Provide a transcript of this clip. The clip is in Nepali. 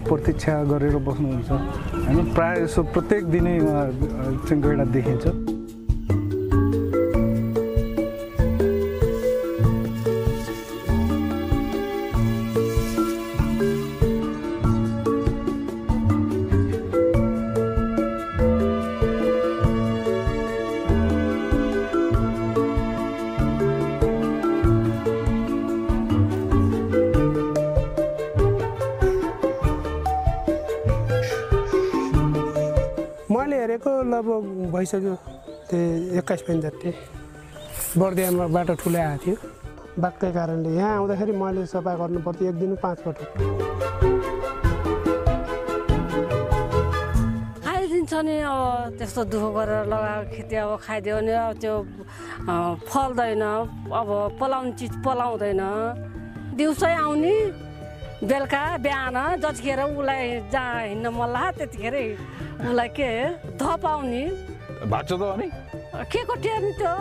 प्रतीक्षा गरेर बस्नुहुन्छ हैन प्रायः जसो प्रत्येक दिनै उहाँ चाहिँ गैडा देखिन्छ मैले हेरेको लगभग भइसक्यो त्यो 21 दिन जति बर्दियामा बाटो ठुलै आएको थियो बाक्कै कारणले यहाँ आउँदाखेरि मैले सफा गर्नु पर्थ्यो एक दिन 5 पटक खाइदिन्छ नि अब त्यस्तो दुःख गरेर लगाएको खेती अब खाइदियो भने अब त्यो फल्दैन अब पलाउने चिज पलाउँदैन दिउँसै आउने बेलुका बिहान जतिखेर उसलाई जहाँ हिँड्न मन लाग्यो त्यतिखेरै उसलाई के धपाउने भाग्छ त अनि के को टेर्ने त्यो